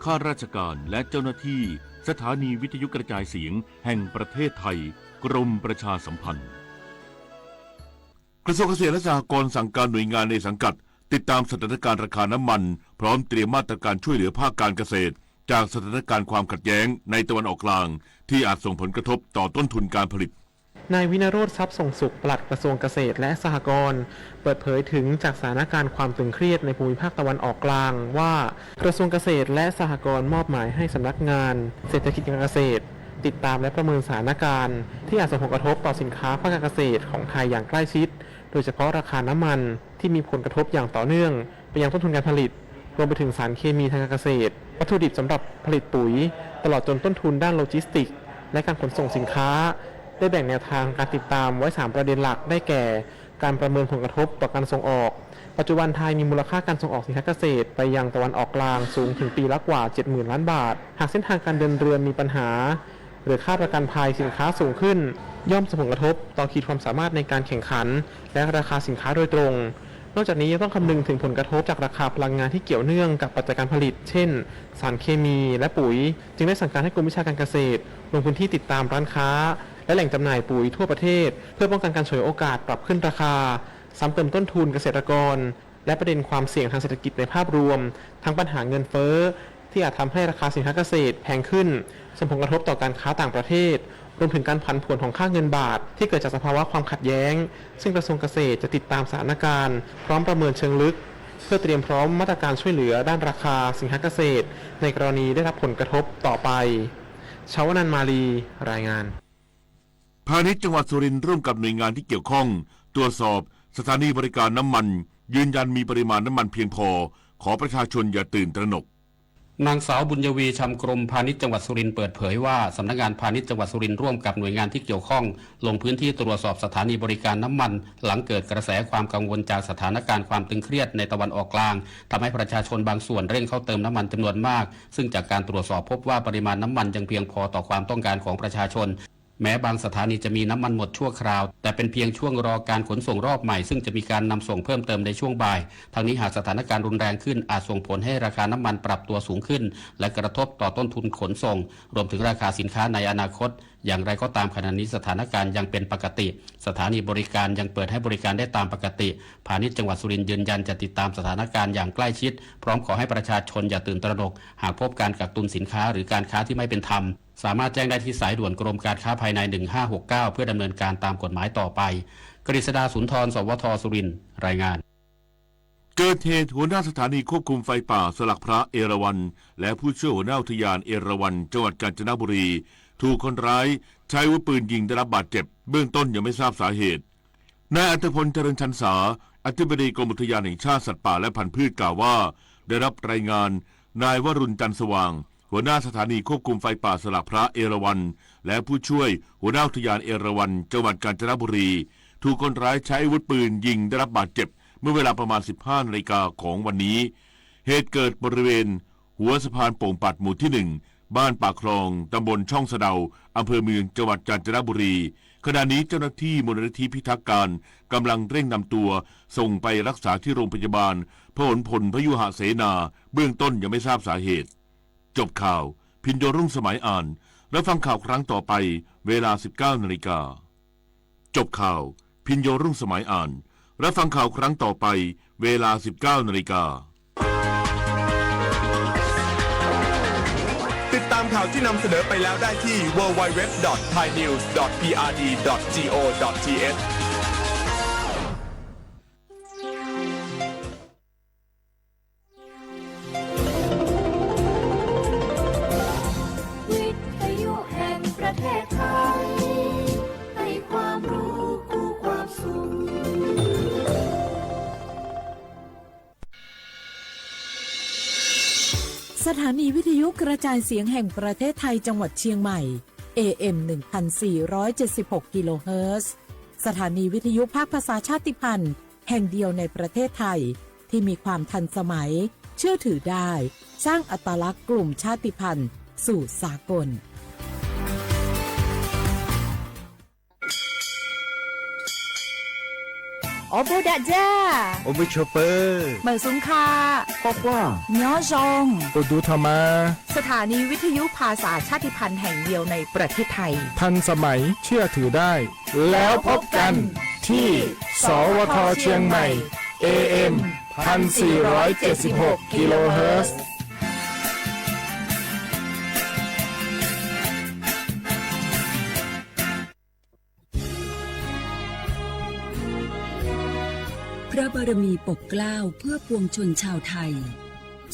ข้าราชการและเจ้าหน้าที่สถานีวิทยุกระจายเสียงแห่งประเทศไทย กรมประชาสัมพันธ์ กระทรวงเกษตรและสหกรณ์สั่งการหน่วยงานในสังกัดติดตามสถานการณ์ราคาน้ำมัน พร้อมเตรียมมาตรการช่วยเหลือภาคการเกษตร จากสถานการณ์ความขัดแย้งในตะวันออกกลาง ที่อาจส่งผลกระทบต่อต้นทุนการผลิต นายวิณโรจน์ ทรัพย์ส่งสุข ปลัดกระทรวงเกษตรและสหกรณ์ เปิดเผยถึงจากสถานการณ์ความตึงเครียดในภูมิภาคตะวันออกกลางว่า กระทรวงเกษตรและสหกรณ์มอบหมายให้สำนักงานเศรษฐกิจการเกษตร ติดตามและประเมินสถานการณ์ที่อาจส่งผลกระทบต่อสินค้าภาคการเกษตรของไทยอย่างใกล้ชิด โดยเฉพาะราคาน้ำมันที่มีผลกระทบอย่างต่อเนื่องไปยังต้นทุนการผลิต รวมไปถึงสารเคมีทางการเกษตร วัตถุดิบสำหรับผลิตปุ๋ย ตลอดจนต้นทุนด้านโลจิสติกส์และการขนส่งสินค้า ได้แบ่งแนวทางการติดตามไว้ สาม ประเด็นหลัก ได้แก่ การประเมินผลกระทบต่อการส่งออก ปัจจุบันไทยมีมูลค่าการส่งออกสินค้าเกษตรไปยังตะวันออกกลางสูงถึงปีละกว่า เจ็ดหมื่นล้านบาท หากเส้นทางการเดินเรือมีปัญหา หรือค่าประกันภัยสินค้าสูงขึ้น ย่อมส่งผลกระทบต่อขีดความสามารถในการแข่งขัน และราคาสินค้าโดยตรง นอกจากนี้ยังต้องคำนึงถึงผลกระทบจากราคาพลังงานที่เกี่ยวเนื่องกับปัจจัยการผลิต เช่น สารเคมี และปุ๋ย จึงได้สั่งการให้กรมวิชาการเกษตร ลงพื้นที่ติดตามร้านค้า และแหล่งจำหน่ายปุ๋ยทั่วประเทศ เพื่อป้องกันการฉวยโอกาสปรับขึ้นราคา ซ้ำเติมต้นทุนเกษตรกร และประเด็นความเสี่ยงทางเศรษฐกิจในภาพรวม ทั้งปัญหาเงินเฟ้อ ที่อาจทำให้ราคาสินค้าเกษตรแพงขึ้น ส่งผลกระทบต่อการค้าต่างประเทศ รวมถึงการผันผวนของค่าเงินบาท ที่เกิดจากสภาวะความขัดแย้ง ซึ่งกระทรวงเกษตรจะติดตามสถานการณ์ พร้อมประเมินเชิงลึก เพื่อเตรียมพร้อมมาตรการช่วยเหลือด้านราคาสินค้าเกษตร ในกรณีได้รับผลกระทบต่อไป ชาวนันมาลี รายงาน พาณิชย์จังหวัดสุรินทร์ร่วมกับหน่วยงานที่เกี่ยวข้องตรวจสอบสถานีบริการน้ำมัน ยืนยันมีปริมาณน้ำมันเพียงพอ ขอประชาชนอย่าตื่นตระหนก นางสาว บุญยวี ชำกรม พาณิชย์จังหวัดสุรินทร์เปิดเผยว่า สำนักงานพาณิชย์จังหวัดสุรินทร์ร่วมกับหน่วยงานที่เกี่ยวข้อง ลงพื้นที่ตรวจสอบสถานีบริการน้ำมัน หลังเกิดกระแสความกังวลจากสถานการณ์ความตึงเครียดในตะวันออกกลาง ทำให้ประชาชนบางส่วนเร่งเข้าเติมน้ำมันจำนวนมาก ซึ่งจากการตรวจสอบพบว่าปริมาณน้ำมันยังเพียงพอต่อความต้องการของประชาชน แม้บางสถานีจะมีน้ำมันหมดชั่วคราว แต่เป็นเพียงช่วงรอการขนส่งรอบใหม่ ซึ่งจะมีการนำส่งเพิ่มเติมในช่วงบ่าย ทั้งนี้หากสถานการณ์รุนแรงขึ้น อาจส่งผลให้ราคาน้ำมันปรับตัวสูงขึ้น และกระทบต่อต้นทุนขนส่ง รวมถึงราคาสินค้าในอนาคต อย่างไรก็ตามขณะนี้สถานการณ์ยังเป็นปกติ สถานีบริการยังเปิดให้บริการได้ตามปกติ พาณิชย์จังหวัดสุรินทร์ยืนยันจะติดตามสถานการณ์อย่างใกล้ชิด พร้อมขอให้ประชาชนอย่าตื่นตระหนก หากพบการกักตุนสินค้าหรือการค้าที่ไม่เป็นธรรม สามารถแจ้งได้ที่สายด่วนกรมการค้าภายใน หนึ่งห้าหกเก้า เพื่อดำเนินการตามกฎหมายต่อไป กฤษดา สุนทร สวท สุรินทร์ รายงาน เกิดเหตุหัวหน้าสถานีควบคุมไฟป่าสลักพระเอราวัณ และผู้ช่วยหัวหน้าอุทยานเอราวัณ จังหวัดกาญจนบุรี ถูกคนร้ายใช้อาวุธปืนยิงได้รับบาดเจ็บ เบื้องต้นยังไม่ทราบสาเหตุ นายอัธพล เจริญชันสา อธิบดีกรมอุทยานแห่งชาติสัตว์ป่าและพันธุ์พืชกล่าวว่า ได้รับรายงาน นายวรุณ จันทร์สว่าง หัวหน้าสถานีควบคุมไฟป่าสลักพระเอราวัณ และผู้ช่วยหัวหน้าอุทยานเอราวัณ จังหวัดกาญจนบุรี ถูกคนร้ายใช้อาวุธปืนยิงได้รับบาดเจ็บ เมื่อเวลาประมาณ สิบห้านาฬิกาของวันนี้ เหตุเกิดบริเวณหัวสะพานโป่งปัดหมู่ที่หนึ่ง บ้านปากคลอง ตำบลช่องสะเดา อำเภอเมือง จังหวัดกาญจนบุรี ขณะนี้เจ้าหน้าที่มูลนิธิพิทักษ์การกำลังเร่งนำตัวส่งไปรักษาที่โรงพยาบาลพหลพลพยุหเสนา เบื้องต้นยังไม่ทราบสาเหตุ จบข่าว พินโยรุ่งสมัยอ่าน รับฟังข่าวครั้งต่อไป เวลา สิบเก้านาฬิกา จบข่าว พินโยรุ่งสมัยอ่าน รับฟังข่าวครั้งต่อไป เวลา สิบเก้านาฬิกา ติดตามข่าวที่นำเสนอไปแล้วได้ที่ ดับเบิลยู ดับเบิลยู ดับเบิลยู ดอท ไทยนิวส์ ดอท พีอาร์ดี ดอท จี โอ ดอท ที เอช วิทยุแห่งประเทศไทย ให้ความรู้คู่ความสุข สถานีวิทยุกระจายเสียงแห่งประเทศไทยจังหวัดเชียงใหม่ เอ เอ็ม หนึ่งพันสี่ร้อยเจ็ดสิบหก กิโลเฮิรตซ์ สถานีวิทยุภาคภาษาชาติพันธุ์แห่งเดียวในประเทศไทย ที่มีความทันสมัย เชื่อถือได้ สร้างอัตลักษณ์กลุ่มชาติพันธุ์สู่สากล Ob peb dag dag, ua npawg tshua pawg, mawm xoo kha, quaj quaj, nyob zoo, ua du tho mas. สถานีวิทยุภาษาชาติพันธุ์แห่งเดียวในประเทศไทย ทันสมัย เชื่อถือได้ แล้วพบกันที่ สวท เชียงใหม่ เอเอ็ม พันสี่ร้อยเจ็ดสิบหก กิโลเฮิรตซ์ พระบารมีปกเกล้าเพื่อปวงชนชาวไทย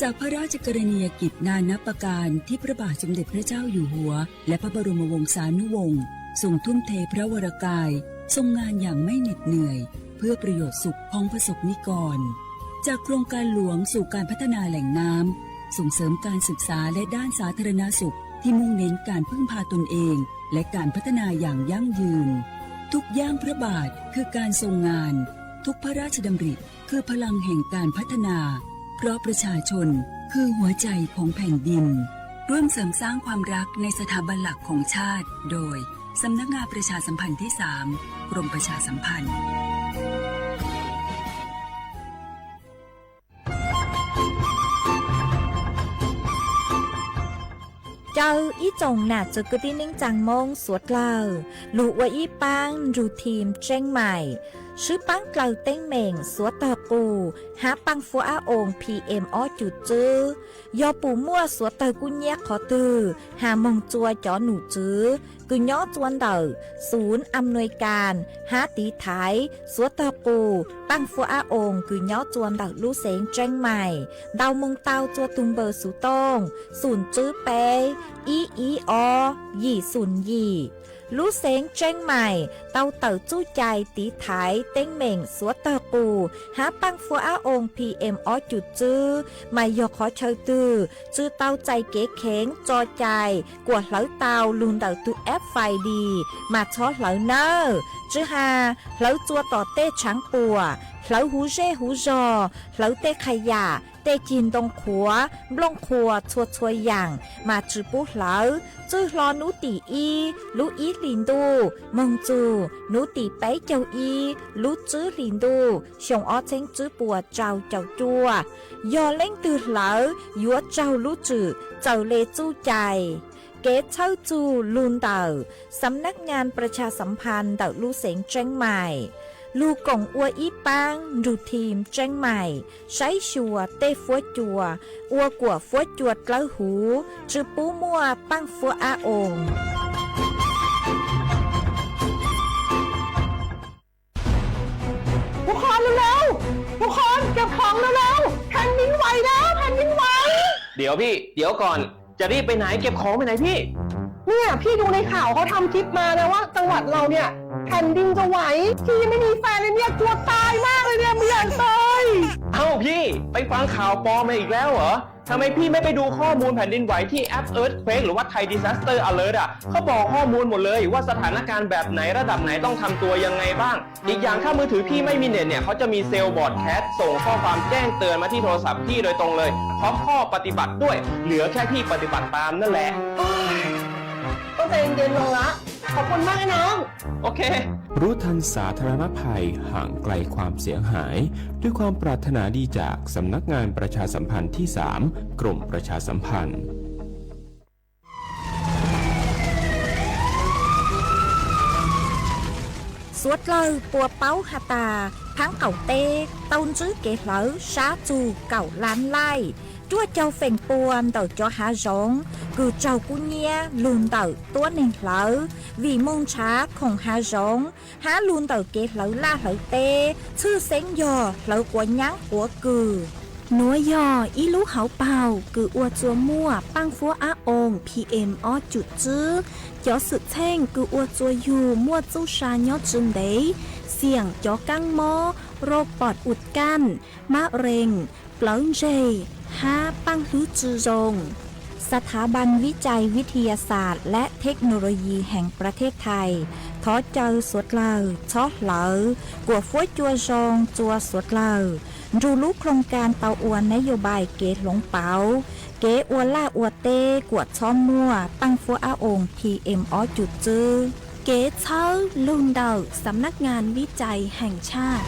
จากพระราชกรณียกิจนานับประการที่พระบาทสมเด็จพระเจ้าอยู่หัว และพระบรมวงศานุวงศ์ ทรงทุ่มเทพระวรกาย ทรงงานอย่างไม่เหน็ดเหนื่อย เพื่อประโยชน์สุขของประสบนิกร จากโครงการหลวงสู่การพัฒนาแหล่งน้ำ ส่งเสริมการศึกษาและด้านสาธารณสุข ที่มุ่งเน้นการพึ่งพาตนเอง และการพัฒนาอย่างยั่งยืน ทุกย่างพระบาทคือการทรงงาน ทุกพระราชดำริคือพลังแห่งการพัฒนา เพราะประชาชนคือหัวใจของแผ่นดิน ร่วมเสริมสร้างความรักในสถาบันหลักของชาติ โดย สำนักงานประชาสัมพันธ์ที่สาม กรมประชาสัมพันธ์ Caw ib tsoom nam txiv kwv tij neej tsaa Moob suav dlawg lug ua ib paab nrug team Tseeb Maim swb paab dlawg teeb meem suav tawg qus hab paaj fuab ab oos P M ob cum tswb. Yog puas muaj suav tawg kub nyiab qhov twg has moog tsua cov num tswv kws nyob tsua ntawm xum am nuis kas hab tiv thaiv suav tawg qus paaj fuab ab oos kws nyob tsua ntawm lub xeev Tseeb Maim. Ntaus moog tau tsua tug npawb xuv tooj xum tswb peb ib ib ob yim xum yim. Lub xeev Tseeb Maim tau tawm txuj cai tiv thaiv teeb meem suav tawg qus hab paaj fuab ab oos P M ob cum tswb mas yog qhov chaw twg tsi tau txais kev kheev tso cai kuas hlawv tau lug ntawm tug F I D mas txhob hlawv nawb. Tsi has hlawv tsua tom tej tshaav puam, hlawv huv zej huv zog, hlawv tej qha yam, tej cig ntoo qhuav, nplooj qhuas txhua txhua yaam mas tsi pub hlawv. Txwj hlo nub tim ib lub ib hlis ntuj moog txug nub tim peb caug ib lub tswb hlis ntuj xyoo ob txheeb tswb puas rau caum cuaj. Yog leej twg hlawv yuav raug lub tswm txawm le txuj cai. Kev txhawb txug lug ntawm Xam Nab Nyaas Pras Tshas Xam Phas ntawm lub xeev Tseeb Maim. Lug koom ua ib paab nrug team Tseeb Maim saib xyuas tej fuab cua ua kuam fuab cua dlawb huv, tsi pub muaj paaj fuab ab oos. ทุกคนเร็วๆ ทุกคนเก็บของเร็วๆ แผ่นดินไหวแล้ว แผ่นดินไหว เดี๋ยวพี่ เดี๋ยวก่อน จะรีบไปไหน เก็บของไปไหนพี่ เนี่ย พี่ดูในข่าวเขาทำคลิปมานะว่าจังหวัดเราเนี่ย แผ่นดินจะไหว พี่ยังไม่มีแฟนเลยเนี่ย กลัวตายมากเลยเนี่ย ไม่อยากตาย เอ้าพี่ ไปฟังข่าวปลอมมาอีกแล้วเหรอ ทำไมพี่ไม่ไปดูข้อมูลแผ่นดินไหวที่แอป Earthquake หรือว่า Thai Disaster Alert อ่ะ เขาบอกข้อมูลหมดเลยว่าสถานการณ์แบบไหนระดับไหนต้องทำตัวยังไงบ้าง อีกอย่างถ้ามือถือพี่ไม่มีเน็ตเนี่ย เขาจะมีเซลล์บรอดแคสต์ส่งข้อความแจ้งเตือนมาที่โทรศัพท์พี่โดยตรงเลย พร้อมข้อปฏิบัติด้วย เหลือแค่พี่ปฏิบัติตามนั่นแหละ โอ๊ย ต้องใจเย็นๆ ลงละ ขอบคุณมากนะน้อง โอเค รู้ทันสาธารณภัย ห่างไกลความเสียหาย ด้วยความปรารถนาดีจากสำนักงานประชาสัมพันธ์ที่สาม กรมประชาสัมพันธ์ Suav dlawg puas paub has tas, thaab qaum teb tau ntsib kev hlawv sab txug kaum lab laij, ruaj caug feem pua ntawm cov hav zoov kws raug kub nyiab lug ntawm tuab neeg hlawv vim moog nrhav khoom hav zoov, hab lug ntawm kev hlawv laj hlawv teb, tshwj xeeb yog hlawv quav nyaab quav kws. Nuav yog ib lub hauv paug kws ua tsua muaj paaj fuab ab oos P M ob cum tswb. Cov xwm txheej kws ua tsua yug muaj txuj sa nyob tsi ntev, xiam cov kaab mob, rau pom ua kaj, mab rees, plawv ntseg, hab paaj hlwb tsi zoo. สถาบันวิจัยวิทยาศาสตร์และเทคโนโลยีแห่งประเทศไทย thov caw suav dlawg txhob hlawv kuam fuab cua zoo tsua suav dlawg nrug lub โครงการ tau ua nab yos npais kev hloov pauv kev ua laj ua teb kuam txhob muaj paaj fuab ab oos P M ob cum tswb. Kev txhawb lug ntawm Xam Nab Nyaas Vib Cai Heem Tshaj.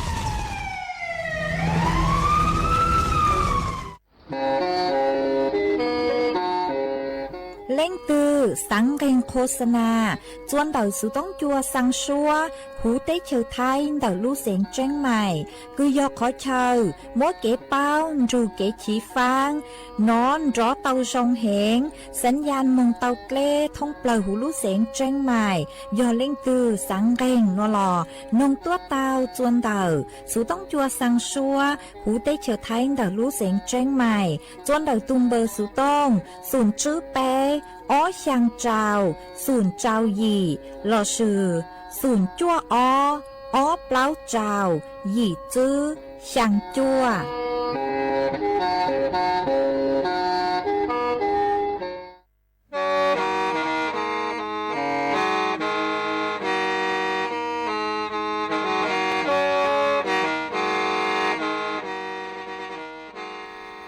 Leej twg xaav nqeeg qhua xa nas txua ntawm xuv toob cua xaa suab huv teb chaws Thaib ntawm lub xeev Tseeb Mais, kws yog qhov chaw muab kev paub nrug kev chiv faab nov nrov tau zoo heev, xaav ya moog tau dleb thoob plawg huv lub xeev Tseeb Mais. Yog leej twg xaav nqeeg no los noog tuab tau txua ntawm xuv toob cua xaa suab huv teb chaws Thaib ntawm lub xeev Tseeb Mais txua ntawm tug npawb xuv tooj xoom tswb peb ob xyaa rau xoom rau yim lossis xoom cuaj ob ob plaub rau yim tswb xyaa cuaj.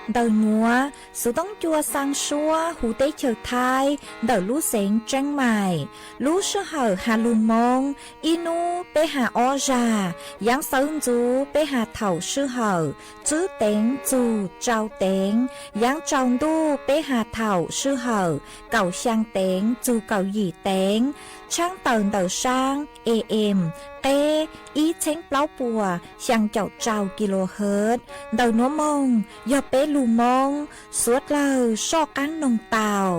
Ntawm nuav, xuv toob cua xaa suab huv teb chaws Thaib ntawm lub xeev Tseeb Mais. Lub sij hawm has lug Moob, ib nub peb has ob zag, yaav xawv ntxuv peb has thaum sij hawm tswb teev txug rau teev, yaav tsaus ntuj peb has thaum sij hawm kaum xyaa teev txug kaum yim teev, tshaab tawm ntawm saab AM qeb ib txheeb plaub puas xyaa caum rau kilohertz. Ntawm nuav moog yog peb lug Moob suav dlawg soj qaab noog tau.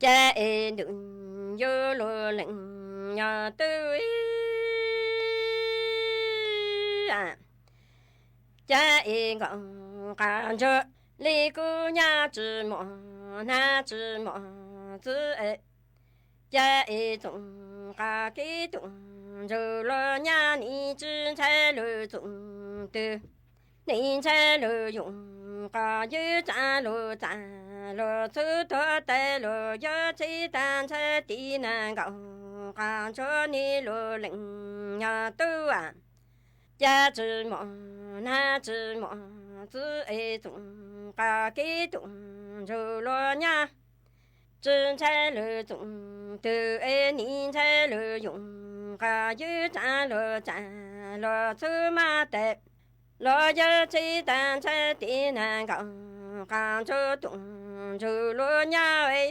Ca e ntuj, yuav luag leej yog twb, ca e nkaus qas ntsuag li kuv nyab tsi muaj nab tsi muaj txiv e. Ca e txoom qas kev tuaj ntsug luag nyab, nim tsi ntshai lug txoom twg, nim ntshai lug yoog qas ywj tsaa lug txav lug txhub tuag tais lug yuav txhib tag ntshai tiv nag nkaus qas ntsuag, nim luag leej yog twb, ca tsi muaj nab tsi muaj txiv e, txoom qas kev tuaj ntsug luag nyab, tsi ntshai lug txoom twg e, nim ntshai lug yoog qas ywj tsaa lug txav lug txhub mab tais lug yuav txhib tag ntshai tiv nag nkaus qas ntsuag tuaj ntsug luag nyab e.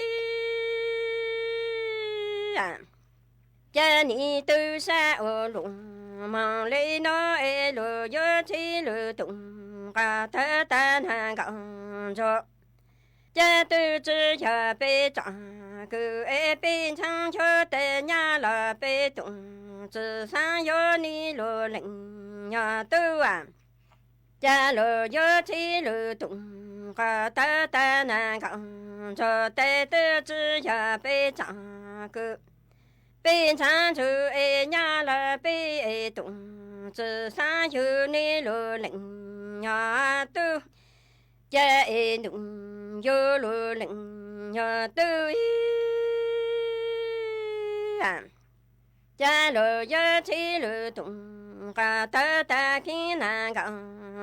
Ca nim tub sab ua luag moog le nuav e, luag yuav txhib lug tuaj qas tawg tag nag nkaus ntsuag. Ca twb tsi yog peb tsom kwm e, peb ntshaav xyuas tes nyab los peb tuaj tsi xaav yuav, nim luag leej yog twb, ca luag yuav txhib lug tuaj qas tawg tag nag nkaus ntsuag. Tes twb tsi yog peb tsom kwm, peb ntshaav xyuas e nyab los peb e tuaj tsi xaav yuav, nim luag leej yog twb, ca e ntuj, yuav luag leej yog twb, ca luag yuav txhib lug tuaj qas tawg tag kis nag nkaus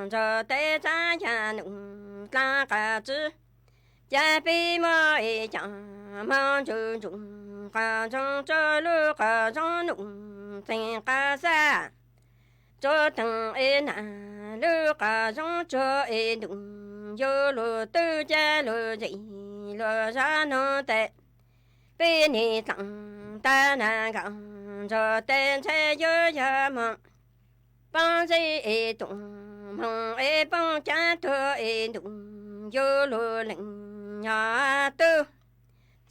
ntsuag. Tes txav yam num dlaab qas tsi, ca peb muaj e cov moog ntsug ntsug qas ntsoog tsuag lug qas ntsoog num txeeg qas xab, tsuag teeg e nag lug qas ntsoog tsuag e ntuj, yuav luag twb ca luag zim luag zag noog tes, peb nim dlaab tag nag nkaus ntsuag. Tes ntshai yuav yog moog poob zeb e tuaj moog e poob caav tuag e ntuj, yuav luag leej yog twb,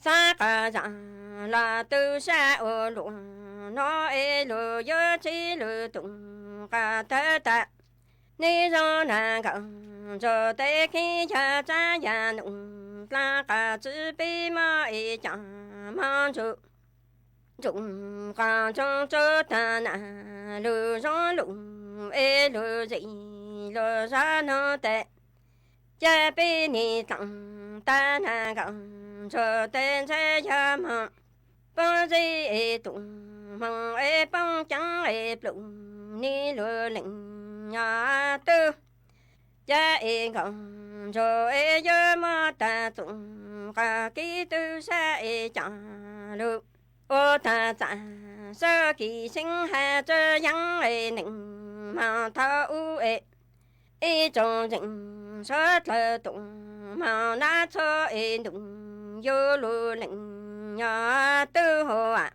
xaav qas zag los tub sab ua luag nuav e, luag yuav txhib lug tuaj qas tawg tag nim zoo nag nkaus ntsuag. Tes kis yog txav yam num dlaab qas tsi, peb muaj e cov moog ntsug ntsug qas ntsoog tsuag tag nag lug zoo lug e, luag zim luag zag noog tes, ca peb nim dlaab tag nag nkaus ntsuag. Tes ntshai yog moog poob zeb e tuaj moog e poob caav e pluj, nim luag leej yog twb, ca e nkaus ntsuag e yuav muab tag txoom qas kev tub sab e cov lug ua tag txav sab kis xeeb has tsuag yaav e neeg mas thawb ub es ib tsoom zeej suav dlawg toom mas nab txhua es ntoom yus lub leej nyob twb hauv.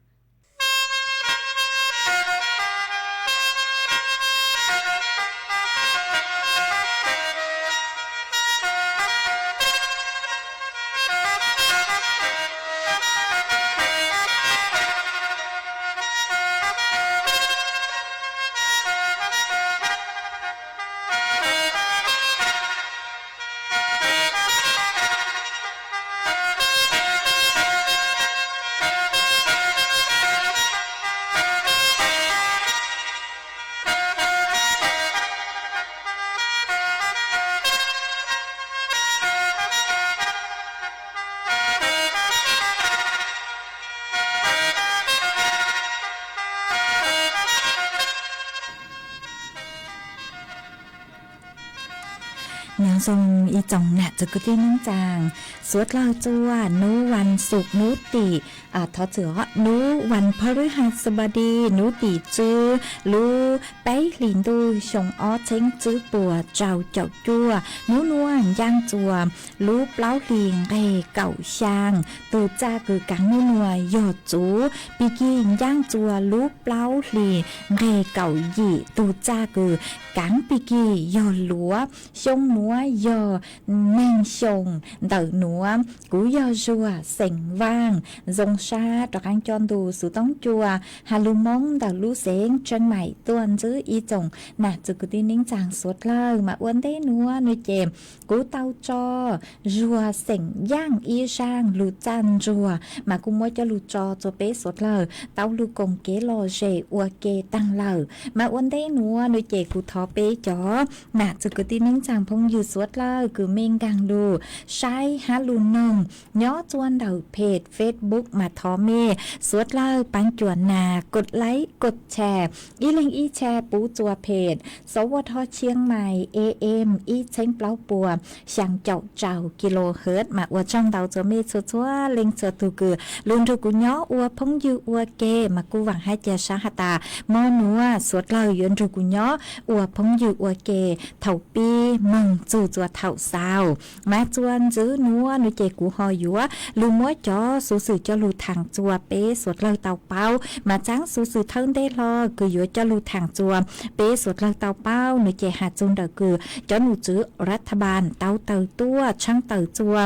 Nyob zoo ib tsoom nam txiv kwv tij neej tsaa, suav dlawg txua nub vas xuv nub tim, thov txim os, nub vas phas rwb has xab pas di nub tim tswb lub peb hlis ntuj xyoo ob txheeb tswb puas rau caum cuaj, nub nuav ncaaj txua lub plaub hlis nqeg kaum xyaa, tug txaj kws kaav nub nuav yog txuv. Pig kig ncaaj txua lub plaub hlis nqeg kaum yim, tug txaj kws kaav pig kig yog luav. Xyoo nuav yog neeg xyoo ntawm nuav. Kuv yog Zuag xeem Vaaj, zoo sab rov qaab coj ntu xuv toob cua has lug Moob ntawm lub xeev Tsheej Maim tuaj ntsib ib tsoom nam txiv kwv tij neej tsaa suav dlawg. Mas ua ntej nuav nua ces kuv tau tso Zuag xeem Yaaj ib zaaj lug txaj ntsuag mas kuj muab coj lug tso txua peb suav dlawg tau lug koom kev lom zem ua ke taag lawm. Mas ua ntej nuav nua ces kuv thov peb cov nam txiv kwv tij neej tsaa phooj ywg suav dlawg kws mej nkaag lug saib hab lug noog nyob txua ntawm peg Facebook mas thov mej suav dlawg paab cuam nas kod like kod share, ib leeg ib share puv txua peg Sov Vaj Thoj Tsheej Maim A M ib txheeb plaub puas xyaa caum rau kilohertz. Mas ua tsaug ntau txua mej txhua txhua leej txhua tug kws lug nrug kuv nyob ua phooj ywg ua ke. Mas kuj vaam hab ca sab has tas mo nuav suav dlawg yuav nrug kuv nyob ua phooj ywg ua ke thaum pib moog txug txua thaum xaus. Mas txua ntxiv nuav nua ces kuv ho yuav lug muab cov xuv xwm coj lug thaam txua peb suav dlawg tau paub. Mas txaab xuv xwm thawj ntej hlo kws yuav coj lug thaam txua peb suav dlawg tau paub nua ces has txug ntawm kws cov num tswv รัฐบาล tau taws tuaj tshaab taws txua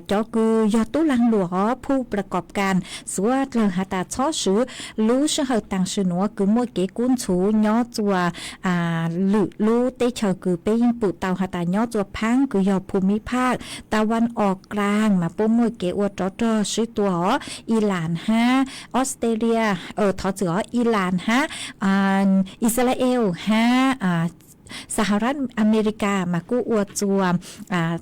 cov kws yog tub laag luam hov phu pra kom kas suav dlawg has tas txhob swv lub sij hawm taam sim nuav kws muaj kev kub ntxhuv nyob txua lwm lub teb chaws kws peb yeej pum tau has tas nyob txua phaab kws yog phu mib phaj tas vas os klaag mas puab muaj kev ua rov rog sib tua os. Ilas hab Australia, thov txim os, Ilas hab Israel hab Saharat America mas kuj ua txua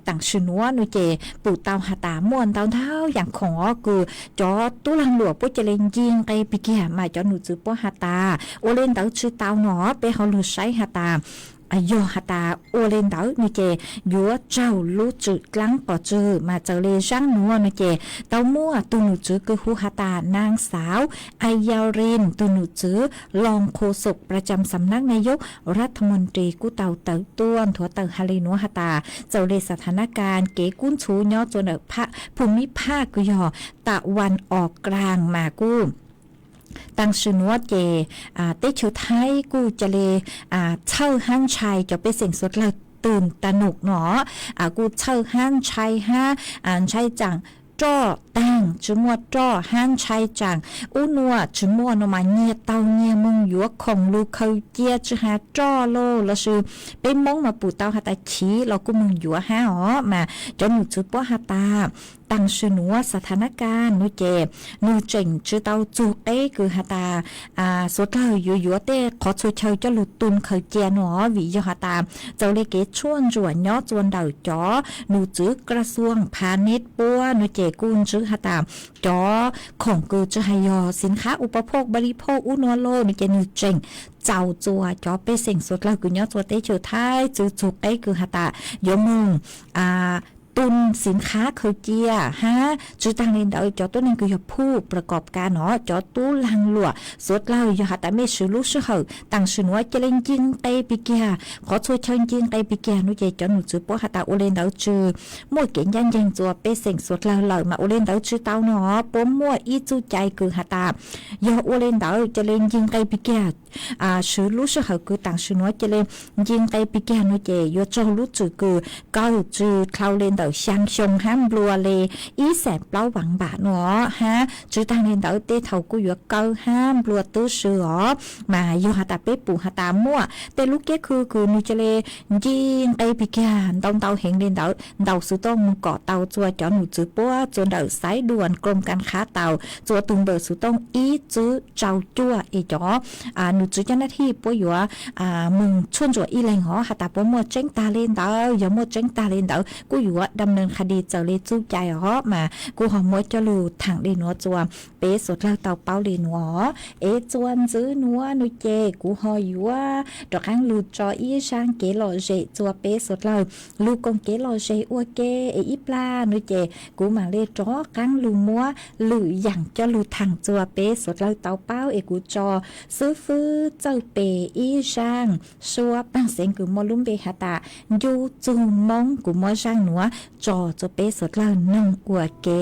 taam sim nuav nua ces pum tau has tas muaj ntau ntau yaam khoom os kws cov tub laag luam puab ca le nce nqe pig kiag mas cov num tswv puab has tas ua le ntawd tsi tau no peb ho lug saib has tas yog has tas ua le ntawd nua ces yuav raug lub tswm dlaab pov tswv. Mas txawm le zaab nuav nua ces tau muaj tug num tswv kws hu has tas naag xaav Ayalin tug num tswv รองโฆษกประจำสำนักนายกรัฐมนตรี kuj tau taws tuaj nthuav tawm has le nuav has tas txawm le สถานการณ์ kev kub ntxhuv nyob txua ntawm phu mib phaj kws yog tas vas os klaag mas kuj taam sim nuav ces teb chaws Thaib kuj ca le txhawj hab ntshai cov pej xeem suav dlawg tws tas num no kuj txhawj hab ntshai hab ntshai tsaam roj taag tsi muaj roj hab ntshai tsaam ub nua tsi muaj no mas nyiag taug nyiag moog yuav khoom lug khaws cia tsi has roj los lossis peb Moob mas pum tau has tas chiv los kuj moog yuav hab os. Mas cov num tswv puab has tas taam sim nuav สถานการณ์ nua ces nwg tseem tsi tau txug qeb kws has tas suav dlawg yuav yuav tej qhov txhua chaw coj lug tu khaws cia no vim yog has tas txawm le kev tshuaj ntsuam nyob txua ntawm cov num tswv กระทรวงพาณิชย์ puab nua ces kuj ntsib has tas cov khoom kws tsi has yog สินค้าอุปโภคบริโภค ub nua los nua ces nwg tseem txaus txua cov pej xeem suav dlawg kws nyob txua teb chaws Thaib tsi txug qeb kws has tas yuav moog tu xim khav khaws cia hab. Tswv taag le ntawd cov tuab neeg kws yog phu pra kom ka no cov tub laag luam suav dlawg yog has tas mej swv lub sij hawm taam sim nuav ca le nci nqe pig kiag, qhov txhua chaw nci nqe pig kiag no ces cov num tswv puab has tas ua le ntawd tsw muaj kev ncaj nceeg rua pej xeem suav dlawg lawm mas ua le ntawd tsw tau no puab muaj ib txuj cai kws has tas yog ua le ntawd ca le nci nqe pig kiag, swv lub sij hawm kws taam sim nuav ca le nci nqe pig kiag no ces yuav raug lub tswm kws kawg tsw dlhau le ntawm xyaa xyoo hab nplua le ib xeem plaub vav npam no hab. Tswv taag le ntawd tej thaus kuj yuav kawg hab nplua twb swb os. Mas yog has tas peb pum has tas muaj tej lub keb khw kws nwg ca le nci nqe pig kiag ntau ntau heev le ntawd ntau xuv tooj moog kom tau rua cov num tswv puab rua ntawm xaiv duas krom kas khav tau rua tug npawb xuv tooj ib tswb rau cuaj es cov num tswv caj nab thij puab yuav moog tshuaj ntsuam ib leeg os has tas puab muaj tseeb taag le ntawd. Yog muaj tseeb taag le ntawd kuj yuav dam neeg qha di txawm le txuj cai os. Mas kuv ho muab coj lug thaam le nuav rua peb suav dlawg tau paub le nuav. Es rua ntxiv nuav no ces kuv ho yuav rov qaab lug tso ib zaaj kev lom zem rua peb suav dlawg lug koom kev lom zem ua ke. Es ib plag no ces kuv maam le rov qaab lug muab lwm yaam coj lug thaam rua peb suav dlawg tau paub. Es kuv tso xwb fwb txawj pes ib zaaj suab paag xeev kws muaj lub npe has tas Ncu Txug Moob. Kuv muab zaaj nuav tso rua peb suav dlawg noog ua ke.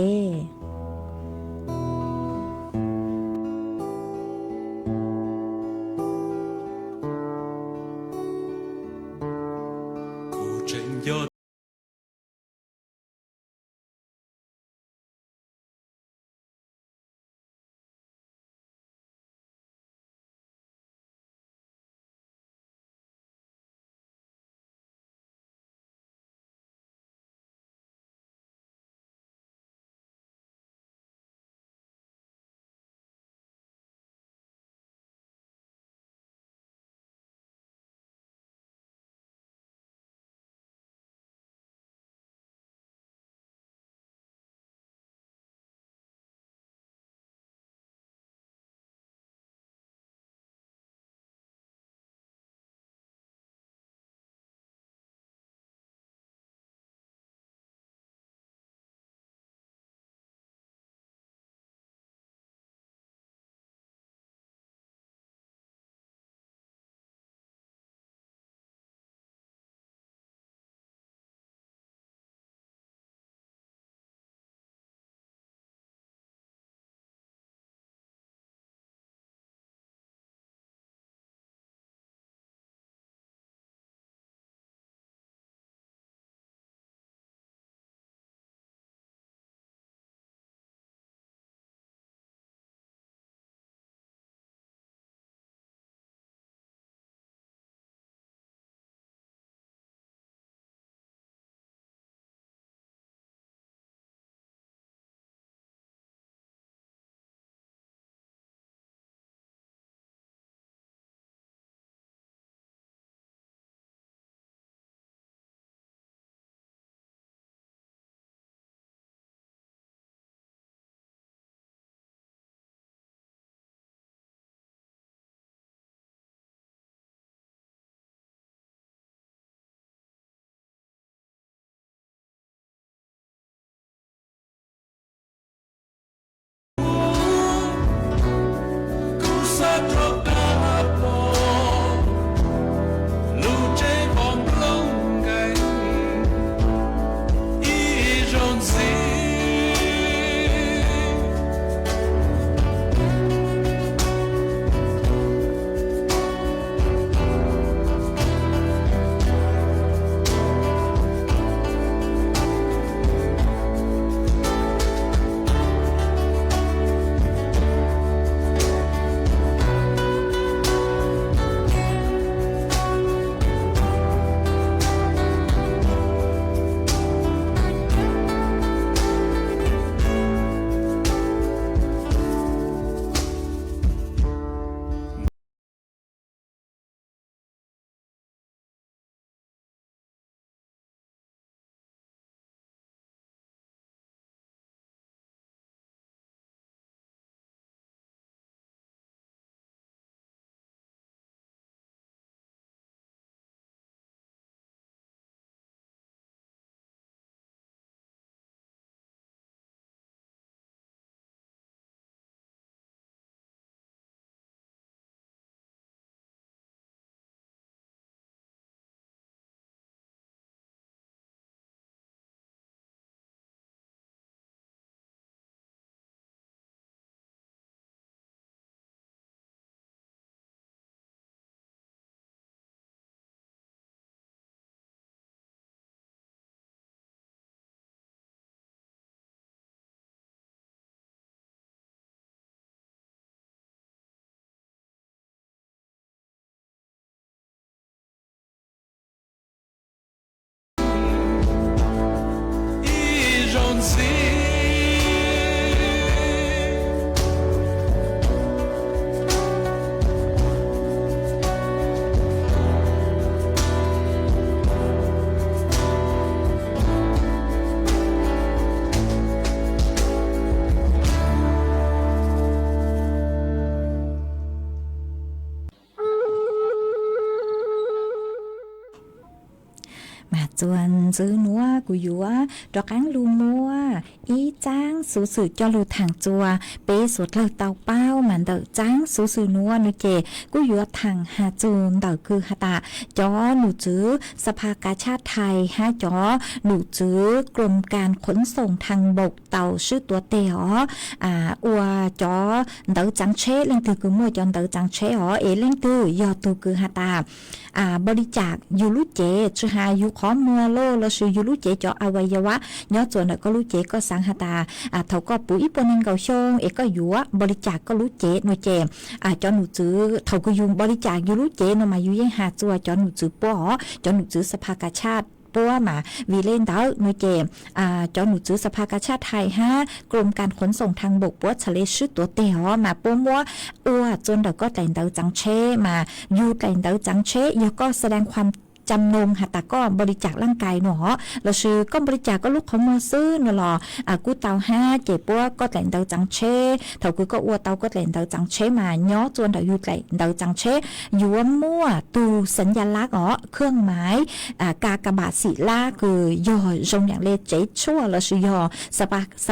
Mas txuas ntxiv nuav kuv yuav rov qaab lug muab ib txaab xuv xwm coj lug thaam txuas peb suav dlawg tau paub. Mas ntawm txaab xuv xwm nuav nuav ces kuj yuav thaam has txug ntawm kws has tas cov num tswv Sa Pha Ka Tshaj Thais hab cov num tswv Krom Kas Khuv Xoom Thas Npaum tau swb tuav teg os, ua cov ntawv txaav tsheb, leej twg kws muaj cov ntawv txaav tsheb os, es leej twg yog tug kws has tas npau li cas yug lub cev, tsi has yug qhov muag laj lossis yug lub cev cov a wa ya wa nyob txuas ntawm koj lub cev, koj xaav has tas thaum koj puv ib puas neeg nkaum xyoo es koj yuav npau li cas koj lub cev nuav ces cov num tswv thaum kws yug npau li cas yug lub cev nuav mas yug yeej has txuas cov num tswv puab os, cov num tswv Sa Pha Ka Tshaj puab. Mas vim le ntawd nuav ces cov num tswv Sa Pha Ka Tshaj Thais hab Krom Kas Khuv Xoom Thas Npaum puab txhad le swb tuav teg os, mas puab muab ua txuas ntawm koj dlaim ntawv txaav tsheb. Mas yug dlaim ntawv txaav tsheb yog koj sa dee khuam cam noog has tas koj npau li cas laj kais nuav os, lossis koj npau li cas koj lub qhov muag xwb nuav los kuj tau hab. Ces puab koj dlaim ntawv txaav tsheb, thaum kws koj ua tau koj dlaim ntawv txaav tsheb mas nyob txuas ntawm yug dlaim ntawv txaav tsheb yuav muaj tug xeev ya lab os, khwj maiv ka ka bam xim lab kws yog zoo yaam le tsev tshuaj lossis yog Sa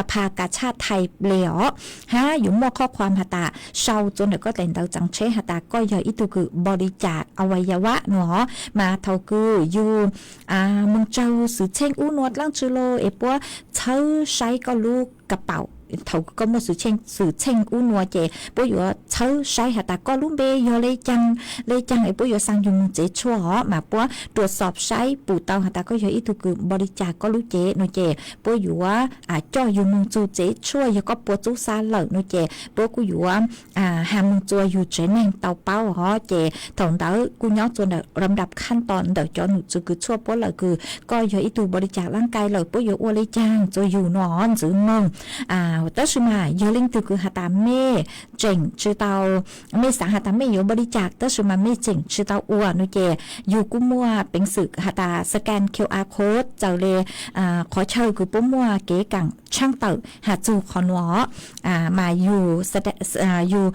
Pha Ka Tshaj Thais le os, hab yuav muaj qhov khuam has tas sau txuas ntawm koj dlaim ntawv txaav tsheb has tas koj yog ib tug kws npau li cas a wa ya wa nuav os. Mas thaum kws yug moog tsaug xwm txheej ub nuav dlaab tsi lawm es puab txhawb saib koj lub ka paum, thaum koj muaj xwm txheej ub nuav ces puab yuav txhawb saib has tas koj lub npe yog le caag le caag es puab yuav xaa yug moog tsev tshuaj os. Mas puab ruam xob saib pum tau has tas koj yog ib tug kws npau li cas koj lub cev nuav ces puab yuav coj yug moog txug tsev tshuaj, yog koj puas txub xav lawm nuav ces puab kuj yuav has moog txuas yug tsev neeg tau paub os. Ces thaum ntawd kuj nyob txuas ntawm lam dam khab tos ntawm cov num tswv kws tshuaj puab lawm kws koj yog ib tug npau li cas laj kais lawm puab yuav ua le caag txuas yug nuav ntxiv moog. Tab sis mas yog leej twg kws has tas mej tseem tsi tau, mej xaav has tas mej yuav npau li cas tab sis mas mej tseem tsi tau ua nuav ces yug kuj muaj peev xwm has tas scan Q R code txawm le qhov chaw kws puab muaj kev kaam tshaaj tawm has txug qhov nuav os. Mas yug, yug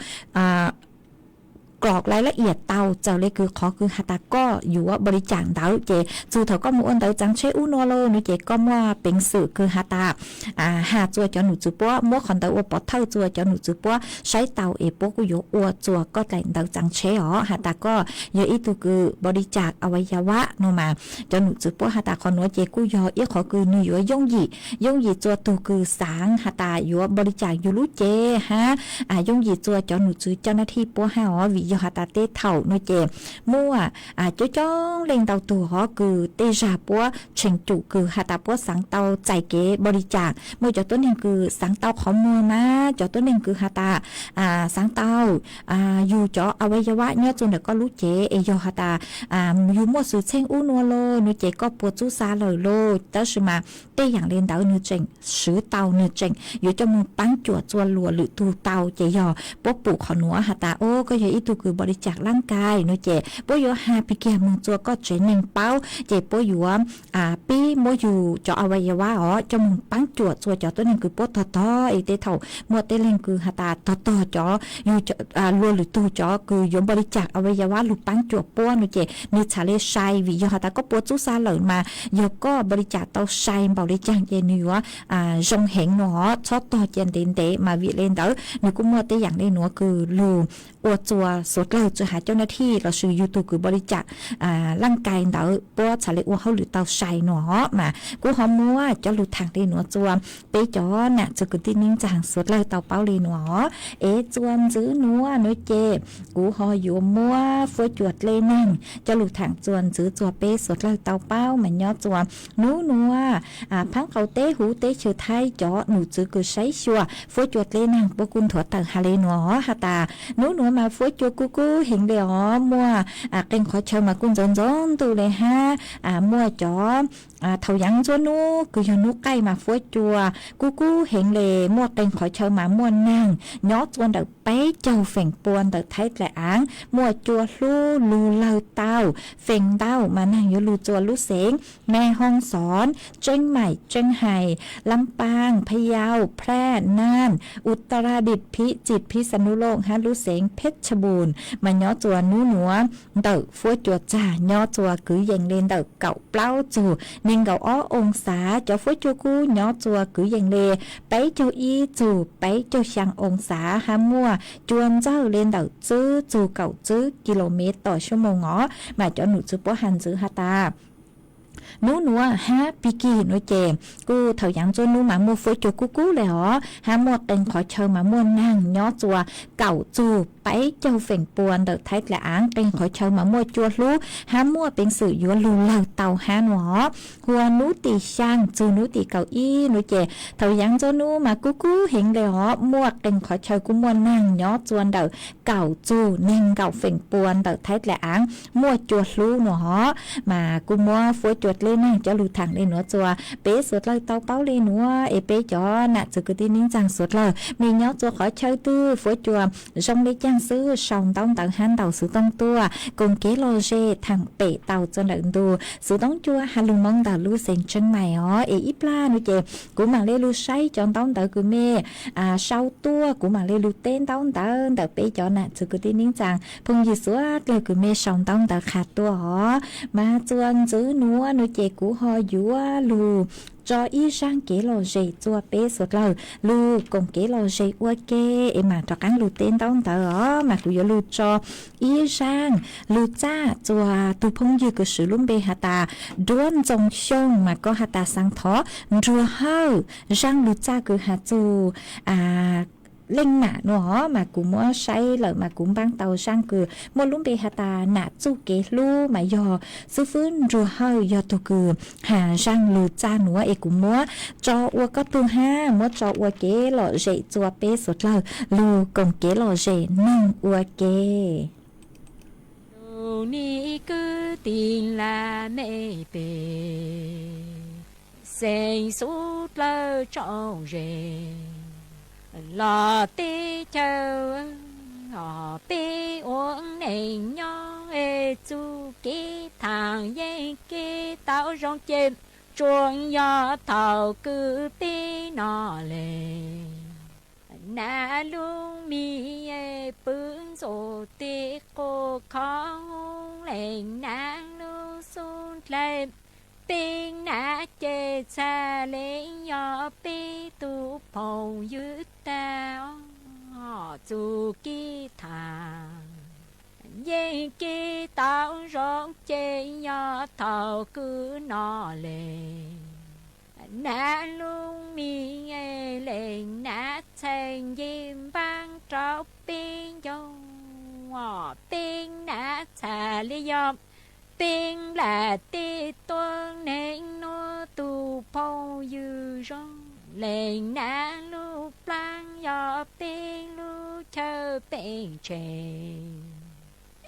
krov laj lab iam tau txawm le kws qhov kws has tas koj yuav npau li cas ntawd ces txug thaum koj moog ua ntawv txaav tsheb ub nuav lawm nuav ces koj muaj peev xwm kws has tas has txuas cov num tswv puab, muab qhov ntawd ua pov thawj txuas cov num tswv puab saib tau es puab kuj yuav ua txuas koj dlaim ntawv txaav tsheb os, has tas koj yog ib tug kws npau li cas a wa ya wa nuav. Mas cov num tswv puab has tas qhov nuav ces kuj yog ib qhov kws nwg yuav yooj yim, yooj yim txuas tug kws xaav has tas yuav npau li cas yug lub cev hab yooj yim txuas cov num tswv coj nab thij puab hab os. Vim yog has tas tej thaum nuav ces muaj coob coob leej ntau tug hov kws tej zag puab tsheem cum kws has tas puab xaav tau txais kev npau li cas. Muaj cov tuab neeg kws xaav tau qhov muag mas, cov tuab neeg kws has tas xaav tau yug cov a wa ya wa nyob txuas ntawm koj lub cev es yog has tas yug muaj xwm txheej ub nuav lawm nuav ces koj puas txub xav lawm lauj. Tab sis mas tej yaam le ntawd nwg tseem swv tau, nwg tseem yuav coj moog paab cuam txuas luas lwm tug tau. Ces yog puab pum qhov nuav has tas o koj yog ib tug kws npau li cas laj kais nuav ces puab yuav has pig kiag moog txuas koj tsev neeg paub ces puab yuav pib muab yug cov a wa ya wa os coj moog paab cuam txuas cov tuab neeg kws puab tog tog es tej thaum muaj tej leeg kws has tas tog tog cov yug luas lwm tug cov kws yuav npau li cas a wa ya wa lug paab cuam puab nuav ces nwg txhad le sai. Vim yog has tas koj puas txub xav lawm mas yog koj npau li cas tau sai npaum li caag ces nwg yuav zoo heev nuav os. Txhob tog cia ntev ntev mas vim le ntawd nwg kuj muaj tej yaam le nuav kws lug ua txuas suav dlawg tsi has coj nab thij lossis yug tug kws npau li cas laj kais ntawd puab txhad le ua hauj lwm tau sai nuav os. Mas kuv ho muab cov lug thaam le nuav txuas peb cov nam txiv kwv tij neej tsaa suav dlawg tau paub le nuav os. Es txuas ntxiv nuav nuav ces kuv ho yuav muab fuab cua dle naag coj lug thaam txuas ntxiv txuas peb suav dlawg tau paub mas nyob txuas nub nuav phaab qaum teb huv teb chaws Thaib cov num tswv kws saib xyuas fuab cua dle naag puab kuj nthuav tawm has le nuav os, has tas nub nuav mas fuab cua kuj kub heev le os, muaj qee qhov chaw mas kuj ntxoov ntxoov ntuj le hab, muaj cov thaum yaav ntxuab nub kws yog nub qaij mas fuab cua kuj kub heev le, muaj qee qhov chaw mas muaj naag nyob txua ntawm peb caug feem pua ntawm Thaib dlaim aav, muaj cua hlub lug lawg tau Feem ntau mas neeg yuav lug txua lub xeev Mes Hoo Xoob, Tseeb Maim, Tseeb Hais, Lab Paaj, Phaj Yau, Phraj, Naj, Utaradit, Phib Txit, Phib Xa Nub Looj hab lub xeev Phej Tshaj Npum mas nyob txua nub nuav ntawm fuab cua txag nyob txua kwv yees le ntawm kaum plaub txug neeg nkaum ob oo xav. Cov fuab cua kub nyob txua kwv yees le peb caug ib txug peb caug xyaa oo xav hab muaj cua ntxawg le ntawm tsib txug kaum tsib kis lus mev tom xyoo moos os. Mas cov num txwv puab has ntxiv has tas nub nuav hab pig kig nuav ces kuj thaum yaav ntxuab nub mas muaj fuab cua kub kub le os hab muaj qee qhov chaw mas muaj naag nyob txua kaum txug peb caug feem pua ntawm Thaib dlaim aav, qee qhov chaw mas muaj cua hlub hab muaj peev xwm yuav lug lawg tau hab nuav os. Huas nub tim xyaa txug nub tim kaum ib nuav ces thaum yaav ntxuab nub mas kub kub heev le os, muaj qee qhov chaw kuj muaj naag nyob txua ntawm kaum txug neeg nkaum feem pua ntawm Thaib dlaim aav muaj cua hlub nuav os. Mas kuj muab fuab cua dleb naag coj lug thaam le nuav txua peb suav dlawg tau paub le nuav es peb cov nam txwv kwv tij neej tsaa suav dlawg mej nyob txua qhov chaw twg fuab cua zoo le caag xwb sau ntaub ntawv hab ntaus xuv tooj tuaj koom kev lom zem thaam pem tau txua ntawm ntu xuv tooj cua has lug Moob ntawm lub xeev Tseeb Maim os. Es ib plag nuav ces kuv maam le lug saib cov ntaub ntawv kws mej sau tuaj, kuv maam le lug teb ntaub ntawv ntawm peb cov nam txwv kwv tij neej tsaa phooj ywg suav dlawg kws mej sau ntaub ntawv qha tuaj os. Mas txua ntxiv nuav nuav ces kuv ho yuav lug tso ib zaaj kev lom zem txua peb suav dlawg lug koom kev lom zem ua ke es maam rov qaab lug teb ntaub ntawv os. Mas kuv yuav lug tso ib zaaj lug txaj txua tug phooj ywg kws swv lub npe has tas Duab Ntxoo Xyooj mas koj has tas xaav thov nruag hawj. Zaaj lug txaj kws has txug leej nam nuav os mas kuv muab saib lawm mas kuv npaab tau zaaj kws muaj lub npe has tas Nam Txuj Kev Hlub mas yog xib fwb nruag hawj yog tug kws has zaaj lug txaj nuav es kuv muab tso ua koj tug hab muab tso ua kev lom zem txua peb suav dlawg lug koom kev lom zem noog ua ke. Lug nim kwv tij laj mej pej xeem suav dlawg tsoom ze los teb chaws os, peb ua neej nyob es txuj kev thaam yeej kev tau zoo ces tsuas yog thaum kws peb no le. Nam lub mis pw ntxuav tej qub khov leej nam lub xub dlawg, peb nam ces txhaj le yog peb tug phooj ywg tag os. Txuj kev thaam yeej kev tau zoo ces yog thaum kws no le. Nam lub mis leej nam txhaj nce npaab rau peb ncauj, peb nam txhaj le yog peb nplaj teb tuab neeg nuav tug phooj ywg zoo. Leej nam lub plaab yog peb lub chaw peb tsheej